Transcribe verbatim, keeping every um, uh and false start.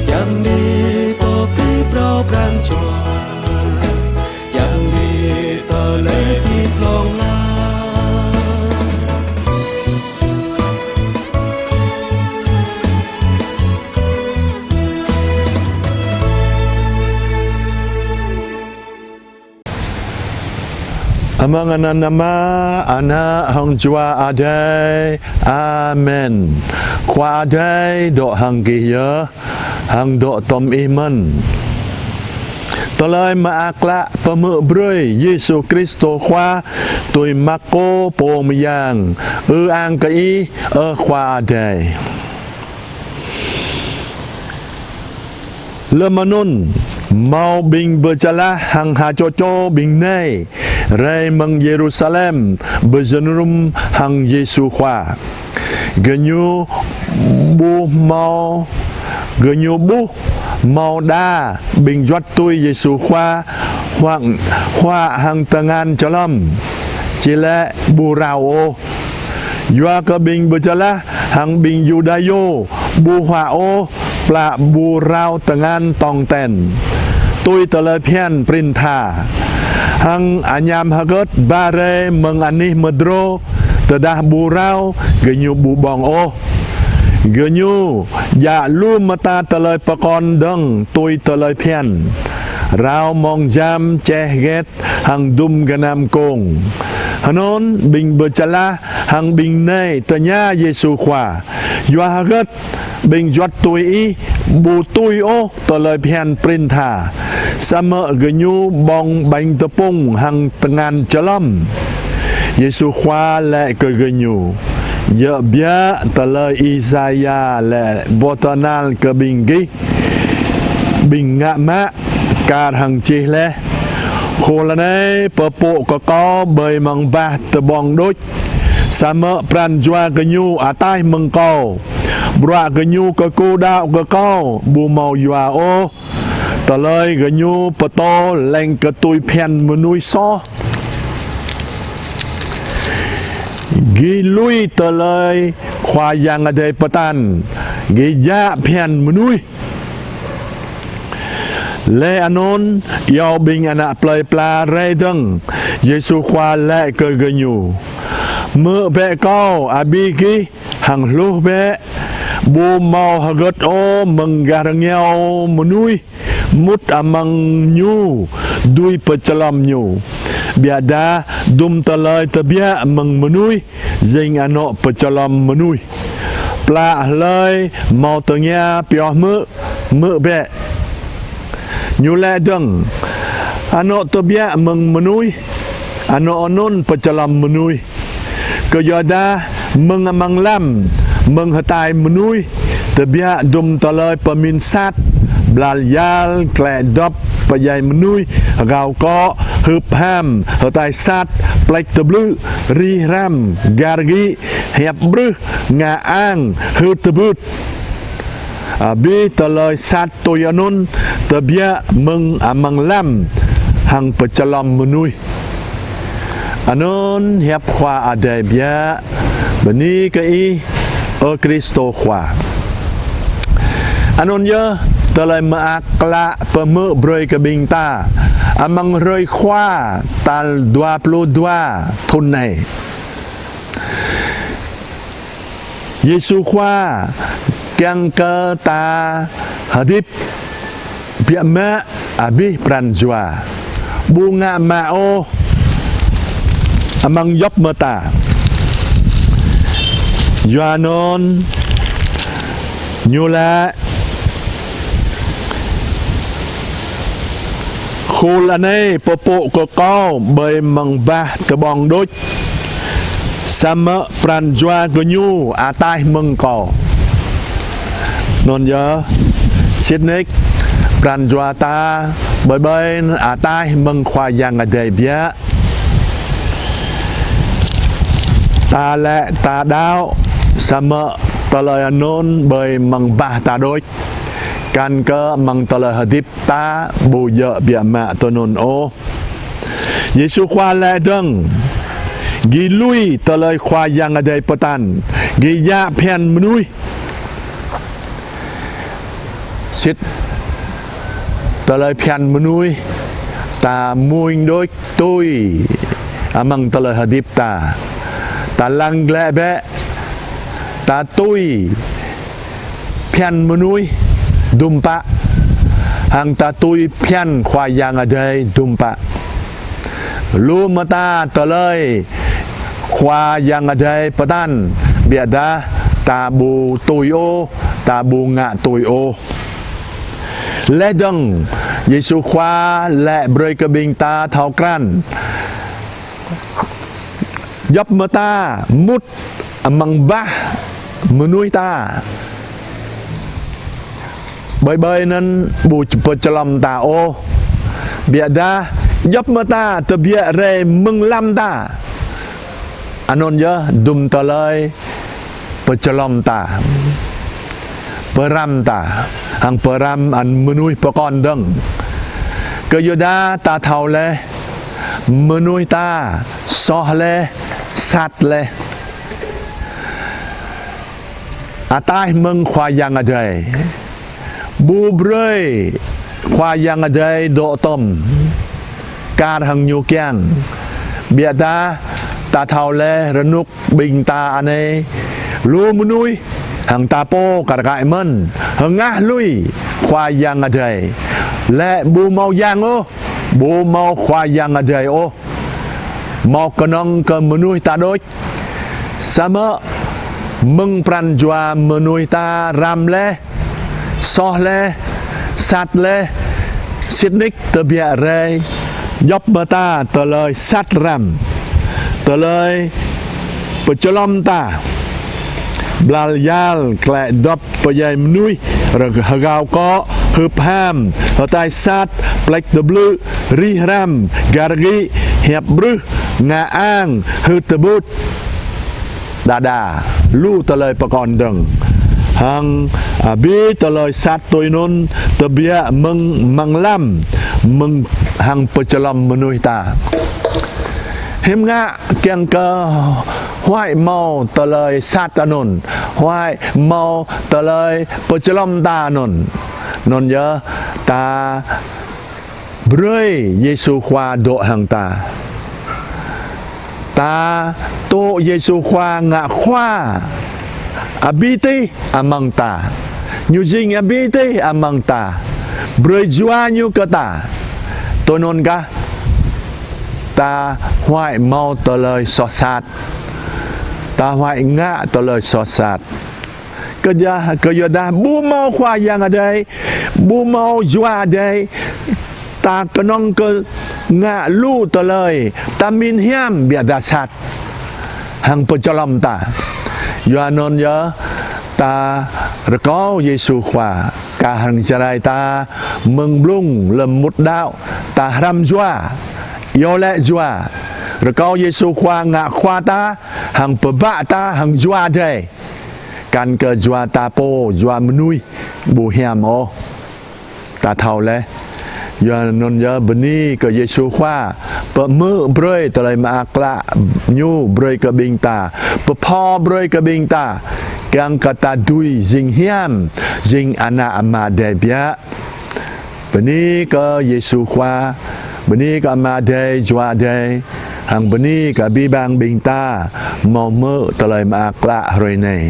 Yang ni pơkri phrâo pran jua, yang ni tơlơi ti plong la. Amăng anăn Ama, Ană hăng Jua Adai. Amen. Khua Adai dŏ hăng gih yơh, hăng dŏ tŏm ih mơ̆n. Tơlơi mơak klă pơhmư̆ brơi Yêsu Kristô Khua tui Markô pô mơyang. Ư-ang kơ ih, ơ Khua Adai. Lơm anŭn, hmâo ƀing Bơčalah hăng ha čô čô ƀing nai rai mơ̆ng Yêrusalem pơjơnum hăng Yêsu Khua. Gơñu ƀuh hmâo, gơñu ƀuh hmâo đa ƀing juăt tui Yêsu Khua huă, huă hăng tơngan čơlŏm, či lĕ ƀu rao ôh. Yua kơ ƀing Bơčalah hăng ƀing Yuđa yơh ƀu huă ôh plă ƀu rao tơngan tong ten tui tơlơi phiăn prin tha. Hăng añăm hơgĕt ba rai mơ̆ng anih mơdrô, tơdah ƀu rao, gơñu ƀu ƀơ̆ng ôh. Gơñu djă lu mơta tơlơi pơkŏn dơ̆ng tui tơlơi phiăn, rao mơ̆ng jam čeh get hăng dŭm gơnam kông. Hơnŭn ƀing Bơčalah hăng ƀing nai tơña Yêsu Khua: Yua hơgĕt ƀing juăt tui ih ƀu tui ôh tơlơi phiăn prin tha, samơ̆ gơñu ƀơ̆ng ƀañ tơpŭng hăng tơngan čơlŏm? Yêsu Khua lĕ kơ gơñu: Djơ̆ biă tơlơi Isaia lĕ pơtơhnal kơ ƀing gih: Ƀing ngă mă, kar hăng čih laih: Khul anai pơpŭ kơ Kâo ƀơi amăng bah tơƀơ̆ng đôč, samơ̆ pran jua gơñu ataih mơ̆ng Kâo. Bruă gơñu kơkuh đaŏ kơ Kâo ƀu hmâo yua ôh. Tơlơi gơñu pơtô leng kơ tui phiăn mơnuih soh. Gih lui tơlơi Khua Yang Adai pơtă, gih djă phiăn mơnuih. Laih anŭn, iâu ƀing ană plơi pla rai dơ̆ng, Yêsu Khua lĕ kơ gơñu: Hmư̆ bĕ Kâo, abih gih, hăng hluh bĕ. Ƀu hmâo hơgĕt ôh mơ̆ng gah rơngiao mơnuih mŭt amăng ñu dưi pơčơlŏm ñu. Biă dah dŭm tơlơi tơbiă mơ̆ng mơnuih jing anŏ pơčơlŏm mơnuih. Plă hlơi hmâo tơngia pioh hmư̆, hmư̆ bĕ. Ñu lĕ dơ̆ng: Anŏ tơbiă mơ̆ng mơnuih, anŏ anŭn pơčơlŏm mơnuih. Kơyua dah mơ̆ng amăng lăm, mơ̆ng hơtai mơnuih, tơbiă dŭm tơlơi pơmĭn sat, blal yal, klĕ dŏp, pơdjai mơnuih, rao kŏ, hưp ham, hơtai sat, pleč tơblư̆, rĭ hrăm, gar gĭ, hiăp brưh, ngă ang, hưt tơbưt. Abih tơlơi sat tui anŭn tơbiă mơ̆ng amăng lăm hăng pơčơlŏm mơnuih. Anŭn hiăp Khua Adai biă. Bơni kơ Ih, ơ Kristô Khua. Anŭn yơh tơlơi mơak klă pơhmư̆ brơi kơ ƀing ta amăng hrơi Khua tal dua pluh dua thŭn anai. Yêsu Khua kiăng kơ ta hơdip biă mă abih pran jua, ƀu ngă mă ôh amăng djŏp mơta. Yua anŭn Ñu laĭ: Khul anai pơpŭ kơ Kâo ƀơi amăng bah tơƀơ̆ng đôč, samơ̆ pran jua gơñu ataih mơ̆ng Kâo. Anŭn yơh, sĭt nik pran jua ta ƀơi ƀơi ataih mơ̆ng Khua Yang Adai biă. Ta lĕ ta đaŏ, samơ̆ tơlơi anŭn ƀơi amăng bah ta đôč, kăn kơ amăng tơlơi hơdip ta ƀu djơ̆ biă mă tui anŭn ôh. Yêsu Khua laĭ dơ̆ng: Gih lui tơlơi Khua Yang Adai pơtă, gih djă phiăn mơnuih. Sĭt tơlơi phiăn mơnuih, ta mŭing đôč tui amăng tơlơi hơdip ta. Ta lăng glaĭ bĕ, ta tui phiăn mơnuih dŭm pă, hăng ta tui phiăn Khua Yang Adai dŭm pă. Lu mơta tơlơi Khua Yang Adai pơtă, biă dah ta ƀu tui ôh, ta ƀu ngă tui ôh. Laih dơ̆ng, Yêsu Khua laĭ brơi kơ ƀing ta thâo krăn. Djŏp mơta mŭt amăng bah mơnuih ta, ƀơi ƀơi anŭn ƀu pơčơlŏm ta ôh. Biă dah djŏp mơta tơbiă rai mơ̆ng lăm ta. Anŭn yơh dŭm tơlơi pơčơlŏm ta, pơrăm ta, hăng pơrăm ăn mơnuih pơkŏn dơ̆ng. Kơ yua dah ta thâo laih, mơnuih ta soh laih, sat laih, ataih mơ̆ng Khua Yang Adai. Ƀu brơi Khua Yang Adai dŏ tŏm kar hăng ñu kiăng. Biă dah ta thâo laih rơnŭk ƀing ta anai, lu mơnuih hăng ta pô kar kaĭ mơ̆n hơngah lui Khua Yang Adai. Laĭ ƀu hmâo Yang ôh, ƀu hmâo Khua Yang Adai ôh, hmâo kơnơ̆ng kơ mơnuih ta đôč. Samơ̆ mơ̆ng pran jua mơnuih ta răm laih, soh laih, sat laih, sĭt nik tơbiă rai djŏp mơta tơlơi sat răm, tơlơi pơčơlŏm ta. Blal yal, klĕ dŏp, pơdjai mơnuih, hơgao akŏ, hưp ham, hơtai sat, plĕč tơblư̆, rih răm, gar gĭ, hiăp brưh, ngă ang, hưt tơbŭt, đa đa lu tơlơi pơkŏn dơ̆ng. Hăng abih tơlơi sat tui anŭn tơbiă mơ̆ng amăng lăm, mơ̆ng hăng pơčơlŏm mơnuih ta. Hiư̆m ngă kiăng kơ huăi hmâo tơlơi sat anŭn, huăi hmâo tơlơi pơčơlŏm ta anŭn? Anŭn yơh ta brơi Yêsu Khua dŏ hăng ta. Ta tŭ Yêsu Khua ngă Khua abih tih amăng ta. Ñu jing abih tih amăng ta. Brơi jua ñu kơ ta. Tui anŭn kah ta huăi hmâo tơlơi soh sat. Ta huăi ngă tơlơi soh sat. Kơ yua dah, kơ yua dah ƀu hmâo Khua Yang Adai, ƀu hmâo jua Adai, ta kơnơ̆ng kơ ngă lu tơlơi, ta min hiam biă dah sat hăng pơčơlŏm ta. Yua anŭn yơh ta rơkâo Yêsu Khua kah hăng Jrai ta mơ̆ng blung lơ̆m mŭt đaŏ, ta hrăm jua, iâu laĭ jua, rơkâo Yêsu Khua ngă Khua ta, hăng pơbă ta hăng jua Adai. Kăn kơ jua ta pô, jua mơnuih ƀu hiam ôh. Ta thâo laih. Yua anŭn yơh bơni kơ Yêsu Khua, pơhmư̆ brơi tơlơi mơak klă ñu brơi kơ ƀing ta, pơpho brơi kơ ƀing ta, kiăng kơ ta dưi jing hiam, jing ană Ama Adai biă. Bơni kơ Yêsu Khua, bơni kơ Ama Adai, Jua Adai, hăng bơni kơ abih bang ƀing ta hmâo hmư̆ tơlơi mơak klă hrơi anai.